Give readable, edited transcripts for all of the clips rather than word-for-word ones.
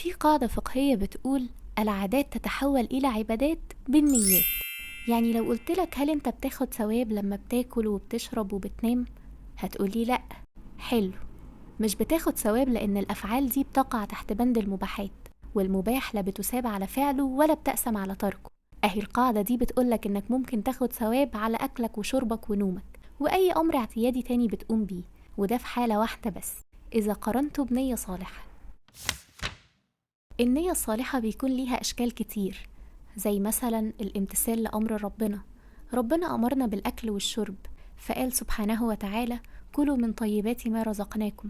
في قاعدة فقهية بتقول العادات تتحول إلى عبادات بالنيات. يعني لو قلت لك هل انت بتاخد ثواب لما بتاكل وبتشرب وبتنام؟ هتقولي لأ. حلو، مش بتاخد ثواب لأن الأفعال دي بتقع تحت بند المباحات، والمباح لا بتثاب على فعله ولا بتأسم على تركه. أهي القاعدة دي بتقولك إنك ممكن تاخد ثواب على أكلك وشربك ونومك وأي أمر اعتيادي تاني بتقوم بيه، وده في حالة واحدة بس، إذا قارنته بنية صالحة. النية الصالحة بيكون ليها أشكال كتير، زي مثلا الامتثال لأمر ربنا. ربنا أمرنا بالأكل والشرب، فقال سبحانه وتعالى كلوا من طيبات ما رزقناكم،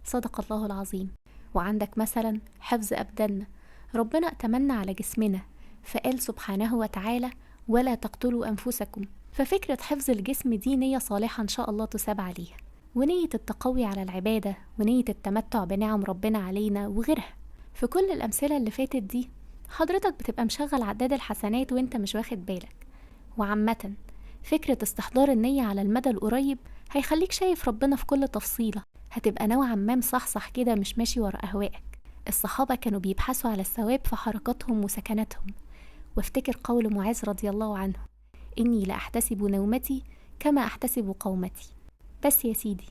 صدق الله العظيم. وعندك مثلا حفظ أبداننا، ربنا ائتمنا على جسمنا فقال سبحانه وتعالى ولا تقتلوا أنفسكم. ففكرة حفظ الجسم دي نية صالحة إن شاء الله تثاب عليها، ونية التقوي على العبادة، ونية التمتع بنعم ربنا علينا وغيرها. في كل الأمثلة اللي فاتت دي حضرتك بتبقى مشغل عداد الحسنات وانت مش واخد بالك. وعامة فكرة استحضار النية على المدى القريب هيخليك شايف ربنا في كل تفصيلة، هتبقى نوعا ما مصحصح كده، مش ماشي ورا أهوائك. الصحابة كانوا بيبحثوا على الثواب في حركاتهم وسكناتهم. وافتكر قول معاذ رضي الله عنه إني لأحتسب نومتي كما أحتسب قومتي. بس يا سيدي،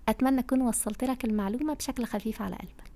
أتمنى أكون وصلت لك المعلومة بشكل خفيف على قلبك.